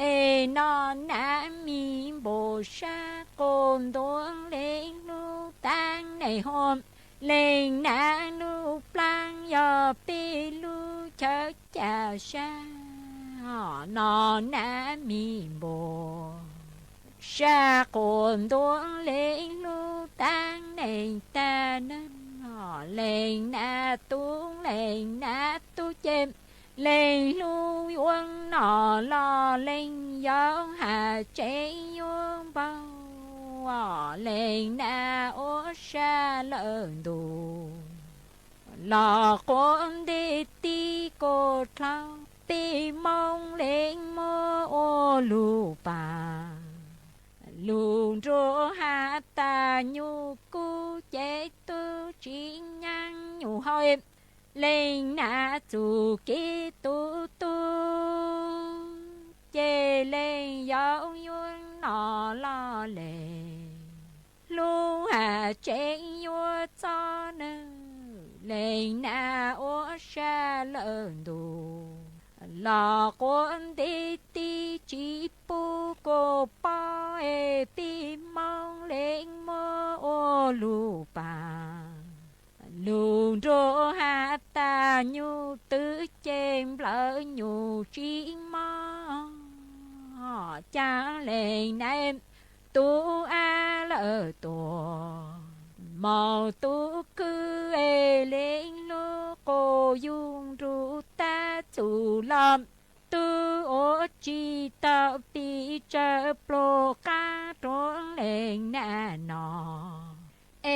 es no nam mis npaum sab quas ntuam leej lub taab neeg huam. Leej nam lub plaab yog peb lub chaw ca sab no nam mis npaum sab quas ntuam leej lub taab neeg tag neeg. Leej nam tub leej nam tub ces leej lub yuav noj los leej yau has tsev yuav npau. Leej nam ua sab lawm ntuj los quav nti tib kaus dlhau, peb Moob leej muab ua lug paag. Lug nruag has tas nyuj kub ces tub tsi nyaab nyuj hau. Leej nam txuj kev tu tu ces leej yau yuav noj los leej lub has tsev yuav txob nws. Leej nam ua sab lawm ntuj los quav nti tib tsi pub kuv paub es peb Moob leej muab ua lug paag. Lug nruag has tas nyuj twb ceg nplawm nyuj tsi mob, ca leej Nab tub ab lawm tuaj, maum tub kwv es leej lub quas yug nrug tab txug los, tub ua tsis tau pes tsawg pluas qab rua leej nab no.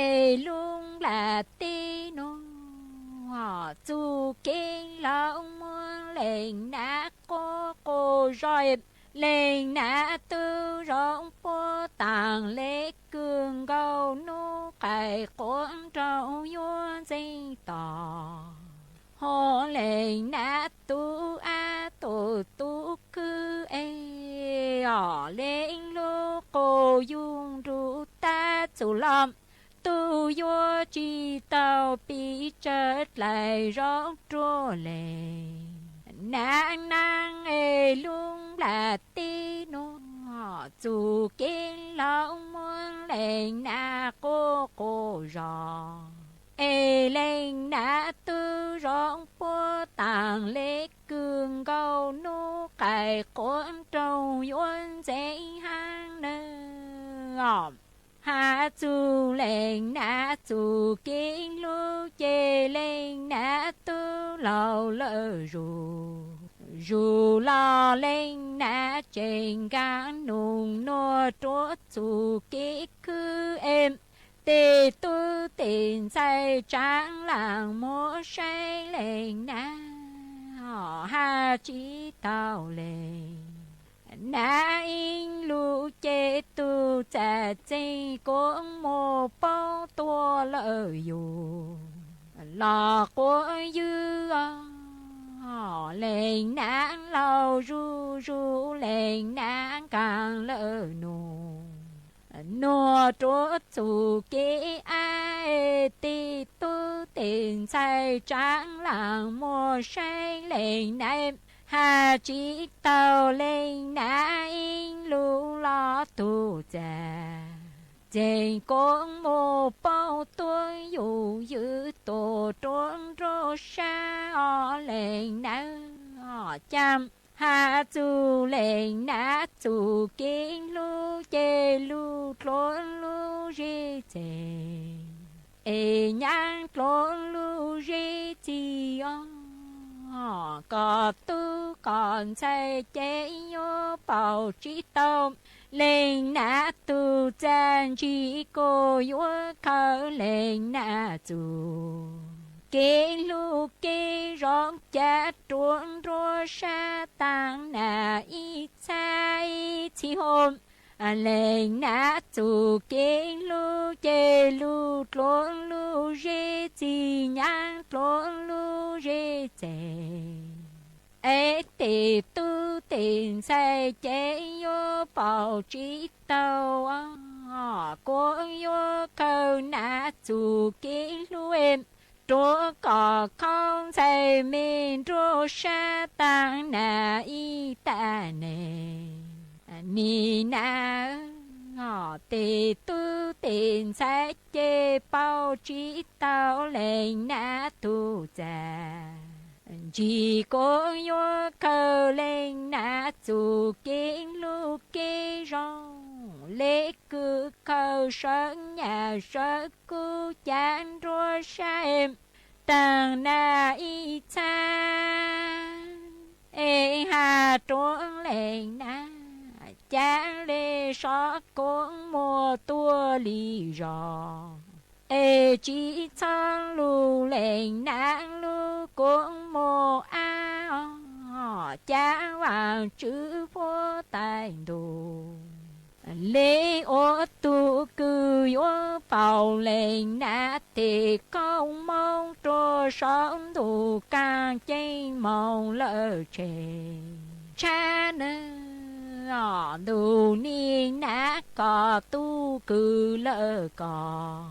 Es lub nplaj teb nuav txuj kev los muab leej nab quas quas zog, leej nab tub zoo puab taag le kws nkaus nub qais quas nraug yuav ntxeev to. Ho leej nab tub ab tug tub kwv es, os, leej lub quas yug nrug tab txug los, tub yuav tsis tau pes tsawg dlaim zog rua leej nab naab. Es lub nplaj teb nuav txuj kev los muab leej nab quas quas zog, es leej nab tub zoo puab taag le kws nkaus nub qais quas nraug yuav ntxeev haab nawb. Has txug leej nab txuj kev hlub ces leej nab tub laug lawm zuj zus los leej nab tseem nkaag nug nuav rua txuj kev khwv es, tes tub tes ntxhais tsaav laam muab saib leej nab hab tsis tau leej nab ib lug ces tug txaj txeeg kuas muaj paub tuaj lawm yug los quas ywg os. Leej nab laug zuj zus leej nab nkaag lawm nuav, nuav rua txuj kev ab, tes tub tes ntxhais tsaav laam muab saib leej nab hab tsis tau leej nab ib lug los tug txaj txeeg kuas muaj paub tuaj yug ywg tuaj rua nruab sab os leej nab os. Ca has txug leej nab txuj kev hlub ces lug dluav lub zej txeg es nyaab dluav lub zej txig os. Koj tub koj ntxhais ces yuav paub tsis tau leej nab tug txaj ntsis kuas yuav khaws leej nab txuj kev hlub kev zoo ca rua nruab sab taag nag ib txhab ib txhis hov. Leej nab txuj kev hlub ces lug dluav lub zej txig nyaab dluav lub zej txeg es tes tub tes ntxhais ces yuav paub tsis tau kuas yuav khaws nab txuj kev hlub rua koj khaub ntxhais me nruab sab taag nag ib tag neeg. Nim nab tes tub tes ntxhais ces paub tsis tau leej nab tug txaj ntsis kuas yuav khaws leej nab txuj kev hlub kev zoo le kws khaws sawv nyaj sawv kub ca nruab sab taag nag ib txhab es has rua leej nab ca le sov kuas muaj tuaj li zog es tsis txhob lug leej nab lub kuas muaj ab os. Ca Vaajtswv huab tais ntuj le ua tug kws yuav paub leej nab tes kauj moov rua saum ntuj kaaj ceeb moog lawm tseg tshab nawb. Ntuj nim nab koj tub kws lawm koj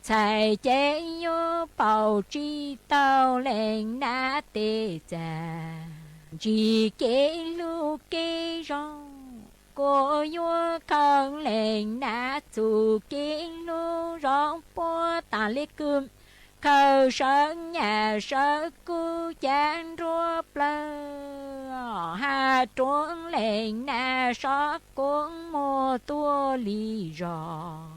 ntxhais ces yuav paub tsis tau leej nab tes txaj ntsis kev hlub kev zoo kuas yuav khaws leej nab txuj kev hlub zoo puab taag le kws Khaws sawv nyam sawv kub cav nruab plawg, has ruav leej nam sov koob muag tuaj li zog.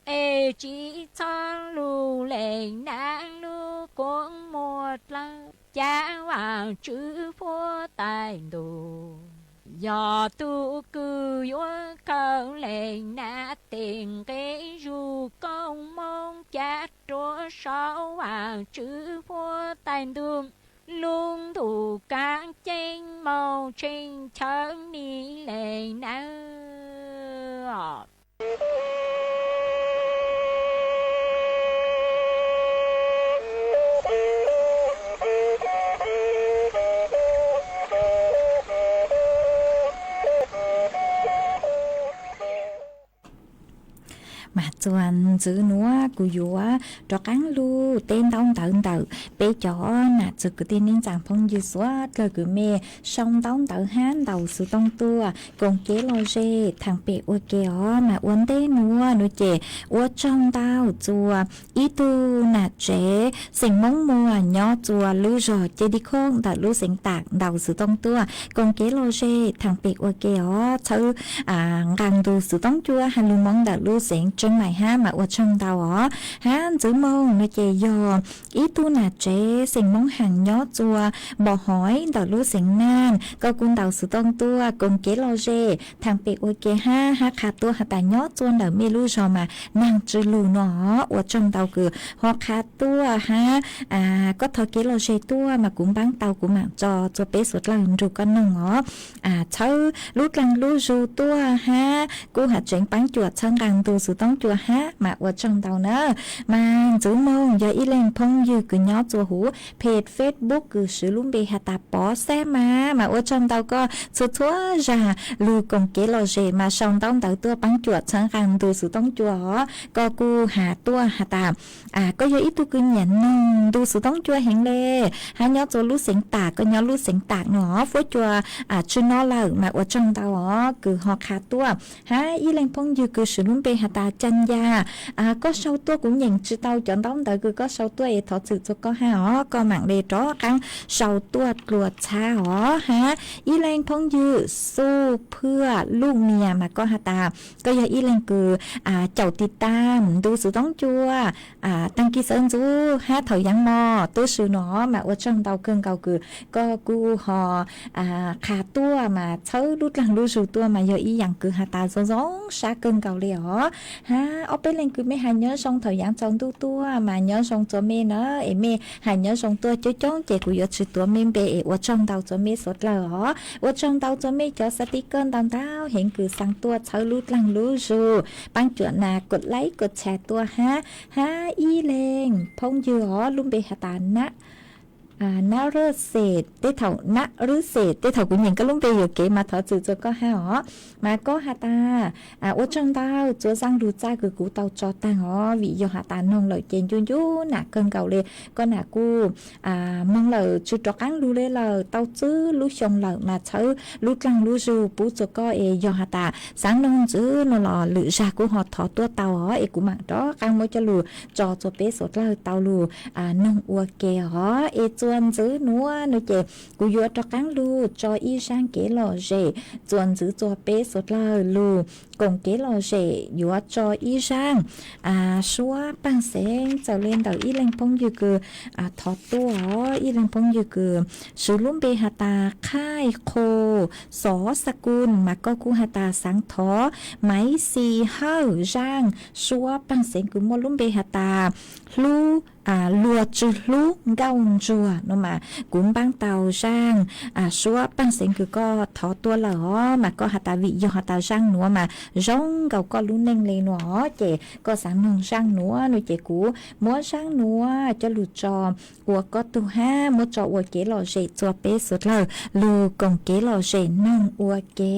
Es tsis txhob lug leej nam lub koob muag dlawb, cav Vaajtswv huab tais ntuj. Yog tug kws yuav khaws leej nam tes nqe zug koob moov cav ruav saum Vaajtswv huab tais ntuj lub ntuj kaav ceeb moog tshee chaw ni leej nam. Mas txuas ntxiv nuav kuv yuav rov qaab lug teb ntaub ntawv ntawm peb cov nam txiv kwv tij neej tsaa phooj ywg suav dlawg kws mej sau ntaub ntawv hab ntaus xuv tooj tuaj koom kev lom zem thaam pem ua ke os. Mas ua ntej nuav nuav ces ua tsaug ntau txuas ib tug nam tsev xeem Moob Muas nyob txuas lub zog Ceg Dib Khooj ntawm lub xeev Tam ntaus xuv tooj tuaj koom kev lom zem thaam pem ua ke os. Txhawb nqaa ntu xuv tooj cua has lug Moob ntawm lub xeev Tseeb Maim hab mas ua tsaug ntau os. Hab ntxiv moog nuav ces yog ib tug nam tsev xeem Moob Haam nyob txuas Npom Hoiv ntawm lub xeev Naj, koj kuj ntaus xuv tooj tuaj koom kev lom zem thaam pem ua ke hab, hab qha tuaj has tas nyob txuas ntawm mej lub zog mas naag tsw lug no. Ua tsaug ntau kws ho qha tuaj hab koj thov kev lom zem tuaj mas kuv npaab tau kuv maam tso txuas peb suav dlawg nrug koj noog os. Txhawb lub dlaag lub zug tuaj hab kuj has tseev paab cuam txhawb nqaa ntu xuv tooj cua hab mas ua tsaug ntau na. Mas ntxiv moog yog ib leeg phooj ywg kws nyob txuas huv peg Facebook kws swv lub npe has tas Pov Xab Mas, mas ua tsaug ntau koj txhua txhua zag lug koom kev lom zem mas sau ntaub ntawv tuaj paab cuam txhawb nqaa ntu xuv tooj cua os. Koj kuj has tuaj has tas koj yog ib tug kws nyiam noog ntu xuv tooj cua heev le, hab nyob txuas lub xeev Tam, koj nyob lub xeev Tam no huab cua tsw no lawm mas ua tsaug ntau os kws ho qha tuaj. Hab ib leeg phooj ywg kws swv lub npe has tas Ca Nca, koj sau tuaj kuv nyeem tsi tau cov ntaub ntawv kws koj sau tuaj es thov txim txuas koj hab os, koj maam le rov qaab sau tuaj dlua txhab os. Hab ib leeg phooj ywg Xuj Phwj Luj Mias mas koj has tas koj yog ib leeg kws caum tiv tam ntu xuv tooj cua taag kis sawv ntxuv hab thaum yaav mog tub si no mas ua tsaug ntau kawg nkaus kws koj kuj ho qha tuaj mas txhawb lub dlaag lub zug tuaj mas yog ib yaam kws has tas zoo zoo sab kawg nkaus le os. Hab ob peb leeg kws mej has nyob zoo thaum yaav tsaus ntuj tuaj mas nyob zoo txuas mej na, es mej has nyob zoo tuaj coob coob ces kuv yuav tsi tuav mej npe es ua tsaug ntau txuas mej suav dlawg os. Ua tsaug ntau txuas mej cov xav tib kawg ntau ntau heev kws xaa tuaj txhawb lub dlaag lub zug paab cuam nas kod laib kod tshais tuaj hab. Hab ib leeg phooj ywg os lub npe has tas Nab Rwb Xes, tej thaum Nab Rwb Xes, tej thaum kuv nyeem koj lub npe yuam kev mas thov txim txuas koj hab os. Mas koj has tas ua tsaug ntau txuas zaaj lug txaj kws kuv tau tso taag os, vim yog has tas noog lawm ces ncu ncu nam kawg nkaus le. Koj nam kuj moog lawm tsi rov qaab lug le lawm, tau tsib lub xyoo lawm mas txhawb lub dlaag lub zug pub txuas koj es yog has tas xaav noog ntxiv no los lwm zag kuj ho thov tuaj tau os, es kuv maam rov qaab muab coj lug tso txuas peb suav dlawg tau lug noog ua ke os. Es txuas ntxiv nuav nuav ces kuv yuav rov qaab lug tso ib zaaj kev lom zem txuas ntxiv txuas peb suav dlawg lug koom kev lom zem. Yuav tso ib zaaj suab paag xeev txawm le ntawm ib leeg phooj ywg kws thov tuaj os, ib leeg phooj ywg kws swv lub npe has tas Qhaij Qho Xov Xa Kun mas koj kuj has tas xaav thov Maiv Xis Hawj zaaj suab paag xeev kws muaj lub npe has tas Hlub, Luag Tsw Hlub Nkauj Ntsuag no mas kuv npaab tau zaaj suab paag xeev kws koj thov tuaj lawm os, mas koj has tas vim yog has tas zaaj nuav mas zoo nkaus koj lub neej le nuav os, ces koj xaav noog zaaj nuav no ces kuv muab zaaj nuav coj lug tso ua koj tug hab muab tso ua kev lom zem txuas peb suav dlawg lug koom kev lom zem noog ua ke.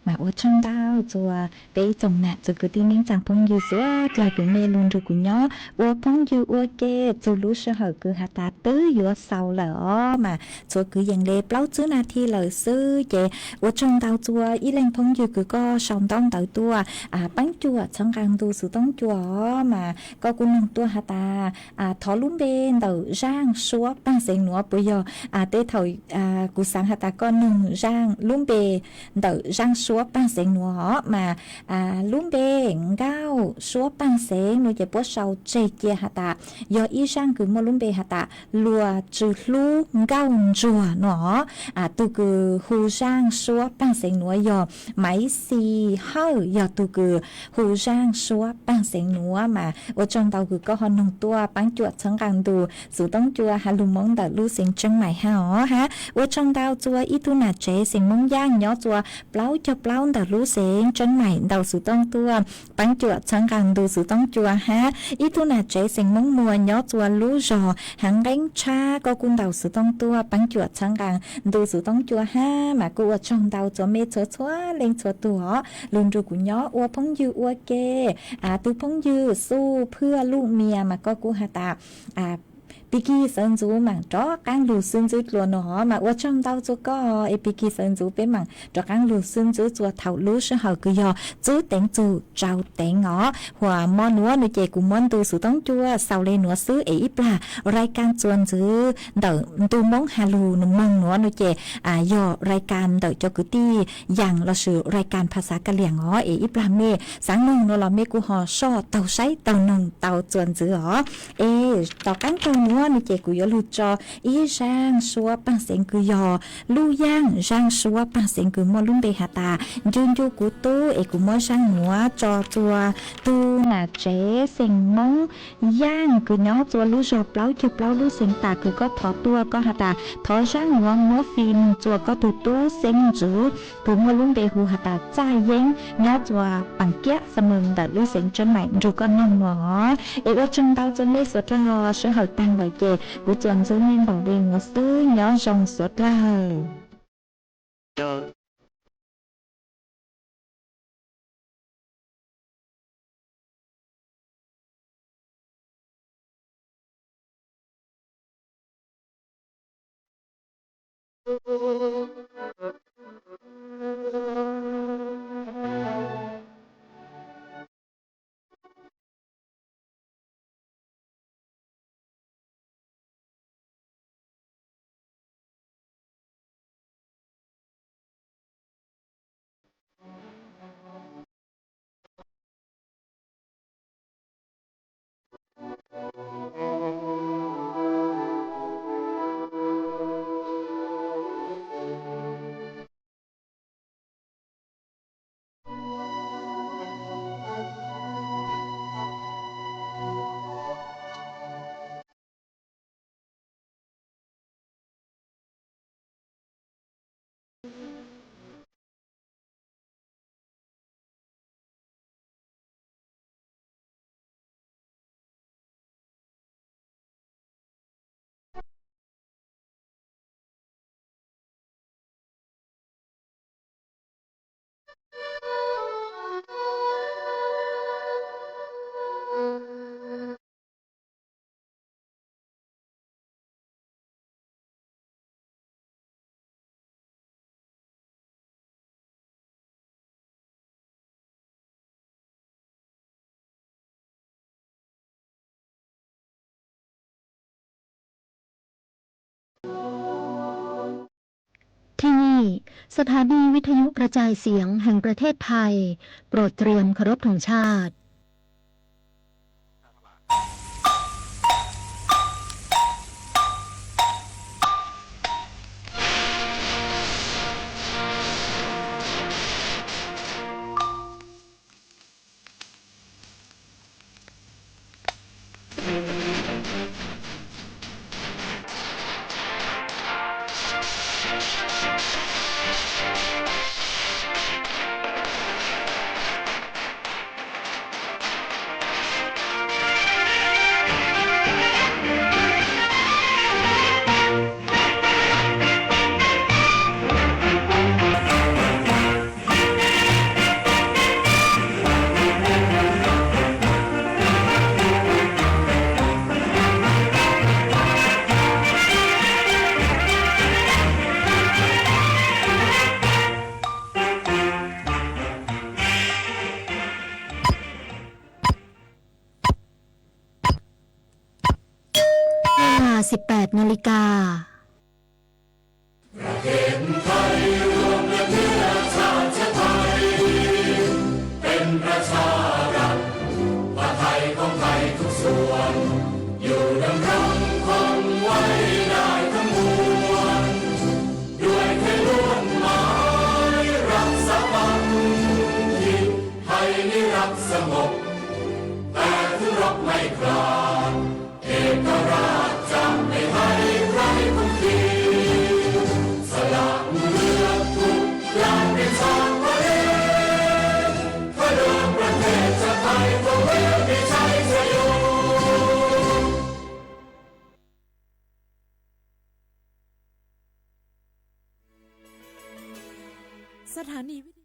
Mas ua tsaug ntau txug peb tsoom nam txug kwv tij neej tsaa phooj ywg suav dlawg kws mej lug nrug kuv nyob ua phooj ywg ua ke txug lub sij hawm kws has tas twb yuav xaus lawm os, mas tshuav kwv yees le plaub tsib nas this lawm xwb. Ces ua tsaug ntau txug ib leeg phooj ywg kws koj sau ntaub ntawv tuaj, peeb cuam txhawv nqaa ntu xuv toob cua os, mas koj kuj noog tuaj has tas thov lub npe ntawm zaaj suab paag xeev nuav puas yog. Tej thaum kuv xaav has tas koj noog zaaj lub npe ntawm zaaj suab paag xeev nuav os, mas lub npe nkauj suab paag xeev nuav ces puab sau tseg cia has tas yog ib zaaj kws muaj lub npe has tas luag tsw hlub nkauj ntsuag nuav. Tug kws hu zaaj suab paag xeev nuav yog Maiv Xis Hawj, yog tug kws hu zaaj suab paag xeev nuav. Mas ua tsaug ntau kws koj ho noog tuaj peeb cuam txhawv nqaa ntu xuv toob cua has lug Moob ntawm lub xeev Tseeb Maim hab os hab. Ua tsaug ntau txug ib tug nam tsev xeem Moob Yaaj nyob txug plaub caug plaub ntawm lub xeev Tseeb Maim ntaus xuv toob tuaj peeb cuam txhawv nqaa ntu xuv toob cua hab. Ib tug nam tsev xeem Moob Muas nyob txug lub zog Haav Nqeeb Tshab, koj kuj ntaus xuv toob tuaj peeb cuam txhawv nqaa ntu xuv toob cua hab. Mas kuj ua tsaug ntau txug mej txhua txhua leej txhua tug os lug nrug kuv nyob ua phooj ywg ua ke. Tug phooj ywg Xuj Phwaj Luj Mias mas koj kuj has tas Pig Kig Sawv Ntxuv maam rov qaab lug xwb ntxwb dlua nuav os, mas ua tsaug ntau txug koj es Pig Kig Sawv Ntxuv peb maam rov qaab lug xwb ntxwb txug thaum lub sij hawm kws yog tsib teev txug rau teev os. Huam mo nuav nuav ces kuv muab ntu xuv toob cua xaus le nuav xwb es ib plag rais kaam txuas ntxwv ntawm ntu Moob has lug moog nuav nuav ces yog rais kaam ntawm cov kwv tij Yaas lossis rais kaam phas xav Ka Liam os. Es ib plag mej xaav noog nuav los mej kuj ho soj taug saib taug noog tau txuas ntxwv os. Es tom qaab taug nuav nuav ces kuv yuav lug tso ib zaaj suab paag xeev kws yog lub yaaj zaaj suab paag xeev kws muaj lub npe has tas Ncu Ncu Kuv Tub. Es kuv muab zaaj nuav tso txug tug nam tsev xeem Moob Yaaj kws nyob txug lub zog plaub caug plaub lub xeev Tas kws koj thov tuaj, koj has tas thov zaaj nuav muab fim txug koj tug tub xeeb ntxwv kws muaj lub npe hu has tas Txaj Yeeb nyob txug Paas Kiab Xa Mees ntawm lub xeev Tseeb Maim nrug koj noog nuav os. Es ua tsaug ntau txug mej suav dlawg, sij hawm taag lawm ces kuv txuas ntxwv mej npaum le nuav xwb, nyob zoo suav dlawg.ที่นี่ สถานีวิทยุกระจายเสียงแห่งประเทศไทย โปรดเตรียมเคารพธงชาติ สิบแปดนาฬิกา ประเทศไทยรวมและเพื่อชาติไทย เป็นประชารัฐ ปไทยของไทยทุกส่วน อยู่ดำรงคงไว้ได้ทั้งมวล ด้วยไทยล้วนหมายรักสามัคคี ไทยนี้รักสงบ แต่ถึงรบไม่กล้า เอกราชจะไม่ให้ใครคุมขีด สละเลือดทุกอย่างเป็นชาติทะเล เพื่อดวงประเทศชาติไทย คงเหมือนมีชัยชโย สถานีวิทยุ